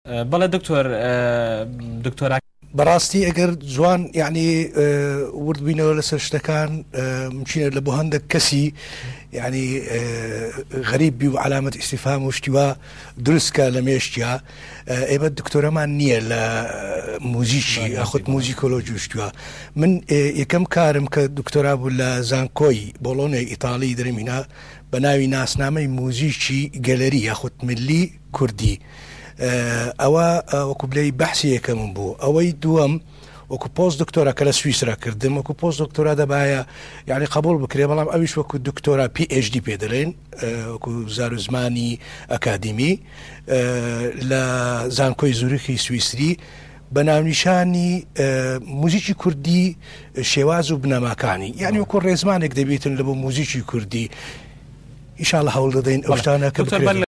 بەڵێ دکتۆر دکتۆرا. بەڕاستی ئەگەر جوان یعنی ورد بینەوە لەسەر شتەکان ممکنە لە بۆ هەندێک کەسی یعنی غەریب بی و علامەت ئیسیفام و شتیوا دروستکە لە مێشتیا ئێمە دکتۆرەمان نییە لە موزیکی یاخود موزیکۆلۆژی و شتیوا من یەکەم کارم کە دکتۆرا بوو لە زانکۆی بۆڵۆنیای ئیتاڵی دەرمهینا بە ناوی ناسنامەی موزیکی گەلەری یاخود ملی کوردی ئەوە وەکو بلێی بەحسی یەکەمم بوو ئەوەی دووەم وەکو پۆست دکتۆرا کە لە سویسرا کردم وەکو پۆست دکتۆرا دەبایە یعنی قبول بکرێ بەڵام ئەویش وەکو دکتۆرا PhD پێ دەڵێن وەکو زار و زمانی ئەکادیمی لە زانکۆی زوریخی سویسری بە ناونیشانی موزیکی کوردی شێواز و بنەماکانی یعنی وەکو ڕێزمانێک دەبیتن لە بۆ موزیکی کوردی ئیشاڵە هەوڵ دەدەین ئەو شتانە کە بکرێت.